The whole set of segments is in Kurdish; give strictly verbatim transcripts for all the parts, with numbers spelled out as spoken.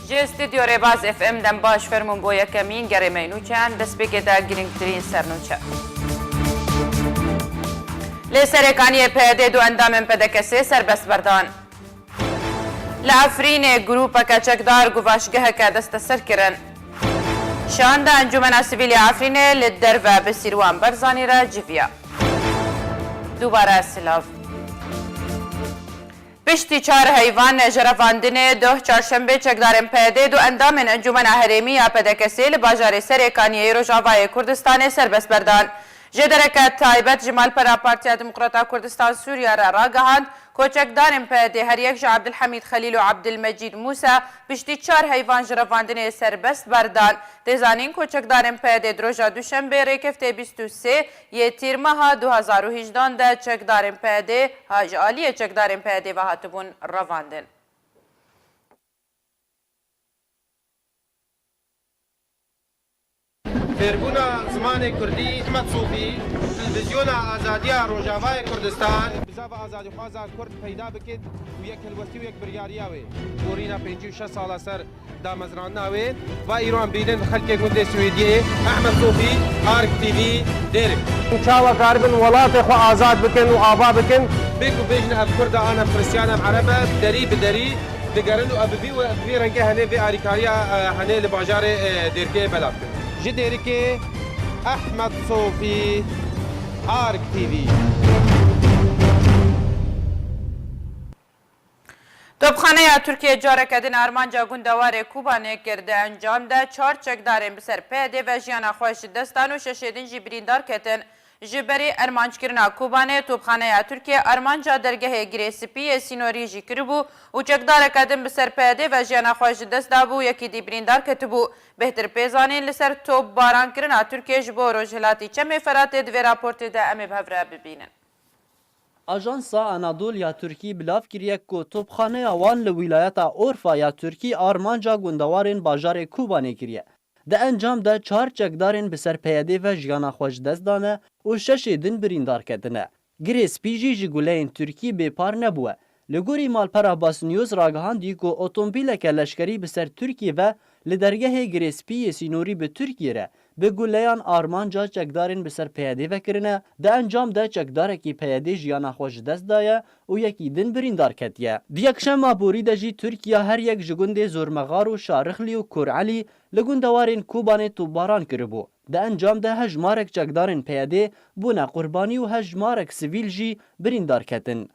Ji Stûdyo Rêbaz F M dem baş, fermûn bo yekemîn gerê me nûçeyan, destpêkê de girîngtirîn sernûçe. Li Serêkaniyê P Y D du endamên P D K S'ê serbest berdan. Li Efrînê grûpeke çekdar guvaşgeheke desteser kirin. Şanda Encûmena Sivîl ya Efrînê li derve bi Sîrwan Barzanî re civiya. Dubare silav. Piştî çar heyvan ji revandinê doh çarşembê çekdarên P Y D du endamên Encûmena Herêmî ya P D K S'ê li bajarê Serêkaniyê yê Rojavayê Kurdistanê serbest berdan. Ji dereke taybet ji malpera Partiya Demokrata Kurdistan Sûriye re ragihand ku çekdarên P Y D her yek ji Abdulhamîd Xelîl û Abdulmecîd Mûsa piştî çar heyvan ji revandinê serbest berdan. Tê zanîn ku çekdarên P Y D di roja Duşembê rêkeftê bîst û sê yê Tîrmeha du hazar û hejdehan de çekdarên P Y D ha ji aliyê çekdarên P Y D ve hatibûn revandin. Fêrbûna zimanê kurdî, Ehmed Sofî, Televîzyona Azadiya Rojavayê Kurdistan. Bizava azadîxwaza kurd peyda bikit û yek helwestî û yek biryariya wê. Gorîna pêncî û şeş sala ser damezrandina wê, va îro em bînin xelkê gundê Swêdiyê, Ehmed Sofî, Ark T V, Dêrik. Çawa karibin welatê xwe azad bikin û ava bikin? Bêk û bêjin ev Kurd e, an ev Xristiyan, ev Ereb e, derî bi derî digerin û ev bi vî, bi vî rengê henê vê alîkariya, e, henê li bajarê, e, Dêrikê belav kirin. Ji Dêrikê, Ehmed Sofî, Ark T V. Topxaneya Tirkiyê careke din armanca gundewarê Kobanê kir. Di encam de çar çekdarên bi ser P Y D ve jiyana xwe ji dest dan û şeşê din jî birîndar ketin. Ji berî armanckirina Kobanê, topxaneya Tirkiyê armanca dergehê Girê Spî yê sînorî jî kiribû û çekdareke din bi ser P Y D ve jiyana xwe ji dest dabû, yekî dî birîndar ketibû. Bêhtir pê zanîn li ser topbarankirina Tirkiyê ji bo rojhilatî Çemê Feratê di vê raportê de em ê bi hev re bibînin. Ajansa Anadolu ya Tirkî bilav kiriye ku topxaneya wan li wîlayeta Orfa ya Tirkî armanca gundewarên bajarê Kobanê kiriye. Di encam de çar çekdarên bi ser P Y D ve jiyana xwe ji dest dane û şeşê din birîndar ketine. Girê Spî jî ji guleyên Tirkî bêpar nebûye. Li gorî malpera Basnews ragihandî ku otomobîleke leşkerî bi ser Tirkiyê ve li dergehê Girê Spî yê sînorî bi Tirkiyê re bi guleyan armanca çekdarên bi ser P Y D ve kirine, di encam de çekdarekî P Y D jiyana xwe ji dest daye û yekî din birîndar ketiye. Di yekşema borî de jî Tirkiya her yek ji gundê Zormexar û Şarixlî û Kur Elî li gundewarên Kobanê topbaran kiribû. Di encam de hejmarek çekdarên P Y D bûne qurbanî û hejmarek sivîl jî birîndar ketin.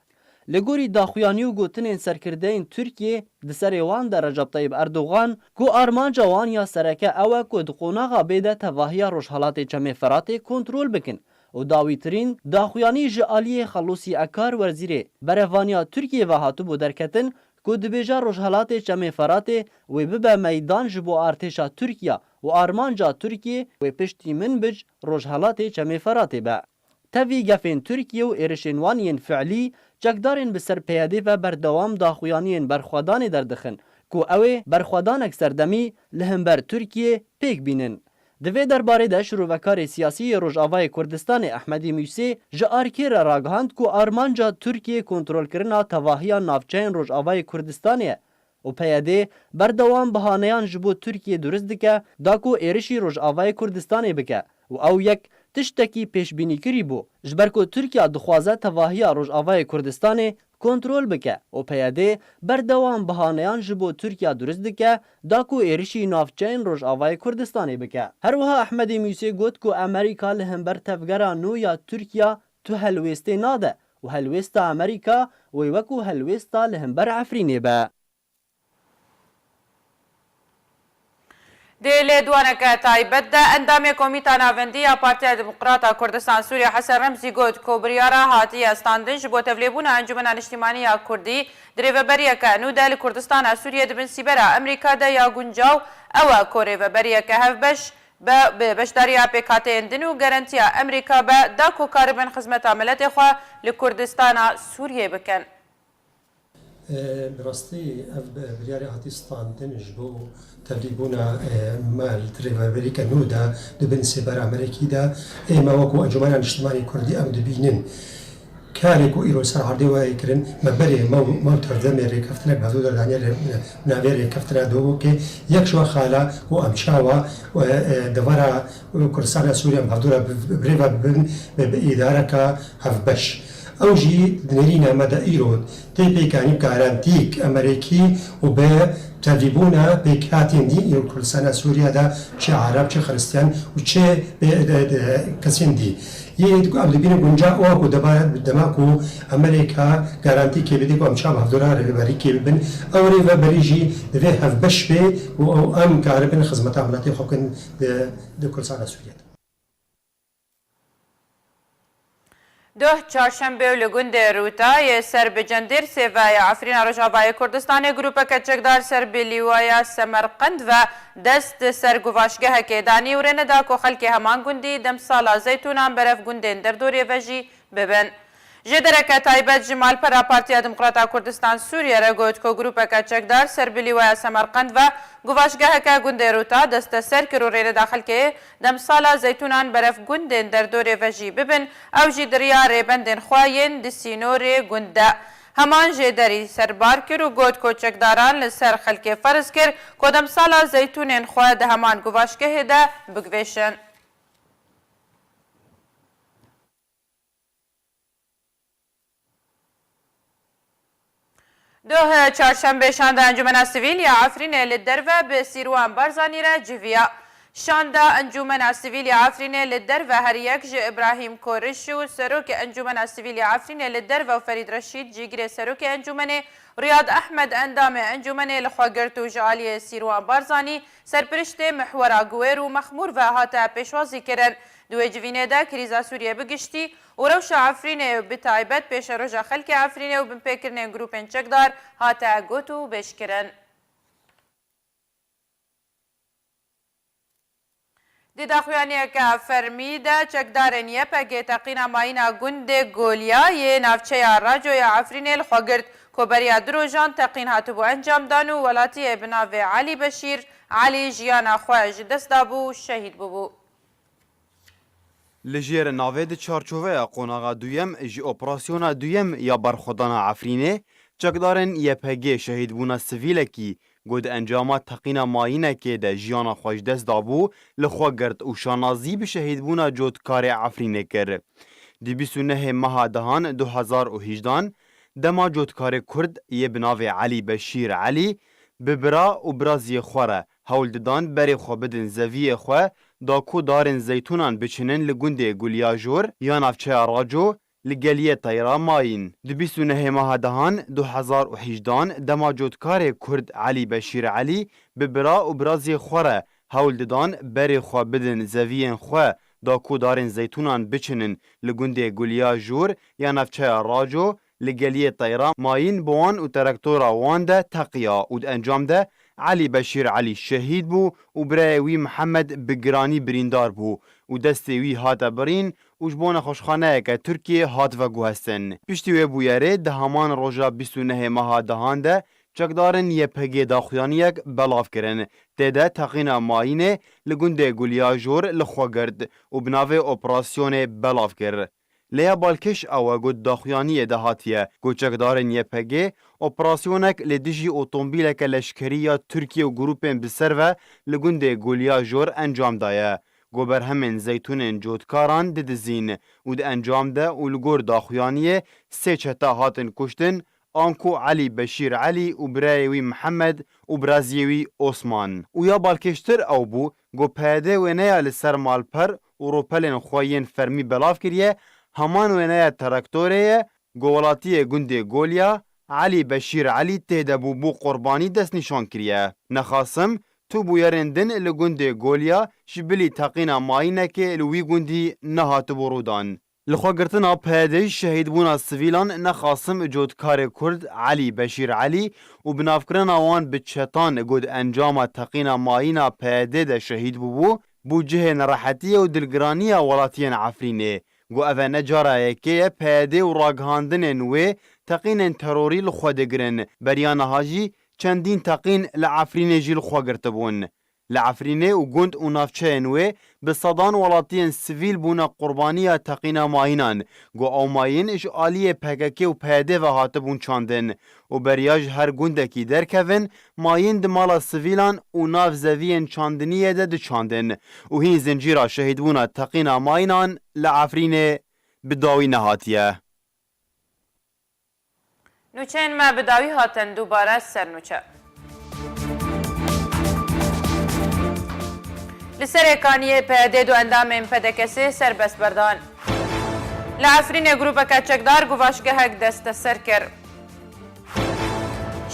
Li gorî daxuyanî û gotinên serkirdeyên Tirkiyê, di serê wan de Recep Tayyip Erdogan, ku armanca wan ya sereke ew e ku di qonaxa bê de tevahiya rojhelatê Çemê Feratê kontrol bikin û dawîtirîn daxuyanî ji aliyê Xelûsî Ekar, wezîrê berevaniya Tirkiyê ve hatibû derketin ku dibêje rojhelatê Çemê Feratê wê bibe meydan ji bo artêşa Tirkiya û armanca Tirkiyê wê piştî Minbic, rojhelatê Çemê Feratê be. Tevî gefên Tirkiye û êrişên wan yên fiilî, çekdarên bi ser P Y D ve berdewam daxuyaniyên berxwedanê derdixin ku ew ê berxwedanek serdemî li hember Tirkiyê pêk bînin. Di vê derbarê de şirovekarê siyasî yê Rojavayê Kurdistanê Ehmedî Mûsê ji Arkê re ragihand ku armanca Tirkiyê kontrolkirina tevahiya navçeyên Rojavayê Kurdistanê ye û P Y D berdewam bihaneyan ji bo Tirkiyê durist dike da ku êrişî Rojavayê Kurdistanê bike û ew yek tiştekî pêşbînîkirî bû, ji ber ku Tirkiya dixwaze tevahiya Rojavayê Kurdistanê kontrol bike û P Y D berdewam bihaneyan ji bo Tirkiya durist dike da ku êrişî navçeyên Rojavayê Kurdistanê bike. Her wiha Ehmedê Mûsê got ku Amerîka li hember tevgera nû ya Tirkiya tu helwêstê nade û helwêsta Amerîka wê wekû helwêsta li hember Efrînê be. Di lêdwaneke taybet de, endamê Komîta Navendî ya Partiya Demokrata Kurdistan Sûriye Hesen Remzî got ku biryara hatiye standin ji bo tevlêbûna Encûmena Niştimanî ya Kurdî di rêveberiyeke nû de li Kurdistana Sûriye di bin sîbera Amerîka de ya guncaw ew e ku rêveberiyeke hevbeş be, bi beşdariya pêkhateyên din û garantiya Amerîka be da ku karibin xizmeta miletê xwe li Kurdistana Sûriye bikin. Bi rastî ev biryarê hatî standin ji bo tevlîbûna me li rêveberîke nû de di bin sêbera Amerîkî de. Ême wekû Encûmena Niştimanî Kurdî em dibînin Karê ku îro ser erdê wayê kirin, me berê me û, me û tevdemê rêkeftinek bi hevdû derdanî rê-, navê rêkeftina dogokê yek ji we xala û em çawa, e, e, devera Kurdistana Sûriye em hevdû re bi, bi, bi rêve bibin bi, bi îdareka hevbeş. Ew jî di nêrîna me de îro tê pêkanî garantîk emerekî û bi tevîbûna pêkhatên dî îro Kurdistana Sûriye de çi Arab, çi Xiristiyan û çi, e, e, e, kesên dî. Yê em dibînin gunca ew ku dema, dema ku Amerîka garantî kê bidê ku em çav hevdû re rêveberî kê bibin, ew rêveberî jî divê hevbeş bê û ew em karibin xizmeta miletê xwe bikin di, di Kurdistana Sûriye de. Doh çarşembe û li gundê Rûta yê ser bi Cendêrsê ve ya Efrîna Rojavayê Kurdistanê grûpeke çekdar ser bi lîwaya Semerqend ve dest di ser guvaşgehekê danî û rê neda ku xelkê heman gundî demsala zeytûnan berev gundên derdorê ve jî bibin. Jêdereke taybet ji malpera Partiya Demokrata Kurdistan Sûriye re got ku grûpeke çekdar ser bi lîwaya Semerqend ve guvaşgeheke gundê Rûta desteser kir û rê neda xelkê demsala zeytûnan berev gundên derdorê ve jî bibin, ew jî di riya rêbendên xwe yên di sînorê gund de. Heman jêderî serbar kir û got ku çekdaran li ser xelkê ferz kir ku demsala zeytûnên xwe di heman guvaşgehê de bigivêşin. Doh çarşembe şanda Encûmena Sivîl ya Efrînê li derve bi Sîrwan Barzanî re civiya. Şanda Encûmena Sivîl ya Efrînê li derve her yek ji Îbrahîm Koriş û Serokê Encûmena Sivîl ya Efrînê li derve û Ferîd Reşîd cîgirê Serokê Encûmenê, Riyad Ehmed endamê Encûmenê li xwe girt û ji aliyê Sîrwan Barzanî, serpiriştê Mihwera Guwêr û Mexmûr ve hate pêşwazî kirin. Di wê civînê de krîza Sûriyê bi giştî û rewşa Efrînê bi taybet pêşeroja xelkê Efrînê û binpêkirinên grûpên çekdar hate got û bêjkirin. Di daxuyaniyeke fermî de çekdarên Y P G teqîna mayîna gundê Goliya yê navçeya Raco ya Efrînê li xwe girt ku beriya du rojan teqîn hatibû encamdan û welatiyê bi navê Elî Beşîr Elî jiyana xwe ji dest dabû û şehîd bûbû. Li jêr navê di çarçoveya qonaxa duyem ji operasyona duyem ya berxwedana Efrînê, çekdarên Y P G şehîdbûna sivîlekî ku di encama teqîna mayînekê de jiyana xwe ji dest dabû, li xwe girt û şanazî bi şehîdbûna cotkarê Efrînê kir. Di bîst û nehê meha dehan du hezar û hejdan, dema cotkarê Kurd yê bi navê Elî Beşîr Elî bi bira û biraziyê xwe re hewl didan berê xwe bidin zeviyê xwe, da ku darên zeytûnan biçinin li gundê Guliyajor ya navçeya Raco, li geliyê teyra mayîn. Di bîst û nehê meha dehan du hezar û hejdan, dema cotkarê Kurd Elî Beşîr Elî bi bira û biraziyê xwe re hewl didan berê xwe bidin zeviyên xwe, da ku darên zeytûnan biçinin li gundê Guliya Jûr ya navçeya Raco, li geliyê teyra mayîn bi wan û terektora wan de teqiya û di encam de Elî Beşîr Elî şehîd bû û birayê wî Mihemed bi giranî birîndar bû û destê wî hate birîn û ji bo nexweşxaneyeke Tirkiyê hat veguhestin. Piştî wê bûyerê di heman roja bîst û nehê meha dehan de çekdarên Y P G daxuyaniyek belav kirin. Tê de teqîna mayînê li gundê Guliya Jor li xwe girt û bi navê operasyonê belav kir. Lê ya balkêş ew e ku di daxuyaniyê de hatiye ku çekdarên Y P G operasyonek li dijî otomobîleke leşkerî ya Tirkiye û grûpên bi ser ve li gundê Guliya Jor encam daye, ku berhemên zeytûnên cotkaran didizîn û di encam de û li gor daxuyaniyê sê çete hatin kuştin, anku Elî Beşîr Elî û birayê wî Mihemed û biraziyê wî Osman. Û ya balkêştir ew bû ku P Y D wêneya li ser malper û rûpelên xwe yên fermî belav kiriye, heman wêneya teraktorê ye ku welatiyê gundê Goliya, Elî Beşîr Elî tê de bûbû qurbanî destnîşan kiriye. Nexasim, tu bûyerên din li gundê Goliya ji bilî teqîna mayînekê li wî gundî nehatibû rûdan. Li xwe girtina P Y D şehîdbûna sivîlan nexasim cotkarê Kurd Elî Beşîr Elî û binavkirina wan bi çetan ku di encama teqîna mayîna P Y D de şehîd bûbû, bû cihê nerehetiyê û dilgiraniya welatiyên Efrînê. Ku ev e ne cara yekê ye P Y D û ragihandinên wê teqînên terorî li xwe digirin. Beriya niha jî çendîn teqîn li Efrînê jî li xwe girtibûn. Li Efrînê û gund û navçeyên wê bi sedan welatiyên sivîl bûne qurbaniya teqîna mayînan, ku ew mayîn ji aliyê P K K û P Y D ve hatibûn çandin û beriya ji her gundekî derkevin, mayîn di mala sivîlan û nav zeviyên çandiniyê de diçandin û hîn zincîra şehîdbûna teqîna mayînan li Efrînê bi dawî nehatiye. Nûçeyên me bi dawî hatin, dubare ser nûçe. Li Serê Kaniyê P Y D du endamên P D K S serbest berdan. Li Efrînê grûpeke çekdar guvaşgehek desteser kir.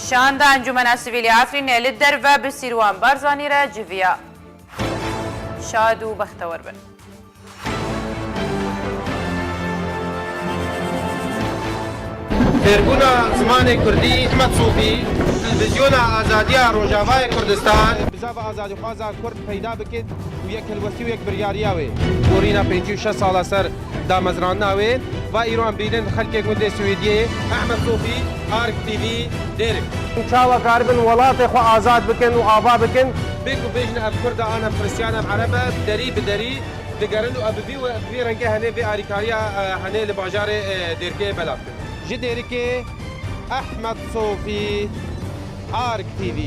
Şanda Encûmena Sivîl ya Efrînê li derve bi Sîrwan Barzanî re civiya. Şad û bextewar bin. Fêrbûna zimanê kurdî, Ehmed Sofî, Televîzyona Azadiya Rojavayê Kurdistan. Bizava azadîxwaza kurd peyda bikit û yek helwestî û yek biryariya wê. Gorîna pêncî û şeş sala ser damezrandina wê, va îro em bînin xelkê gundê Swêdiyê, Ehmed Sofî, Ark T V, Dêrik. Çawa karibin welatê xwe azad bikin û ava bikin? Bê ku bêjin ev Kurd e, an ev Xristiyan e, ev Ereb e, derî bi derî digerin û ev bi vî, bi vî rengê henê vê alîkariya, e, henê li bajarê, e, Dêrikê belav kir. Ji Dêrikê, Ehmed Sofî, Ark T V.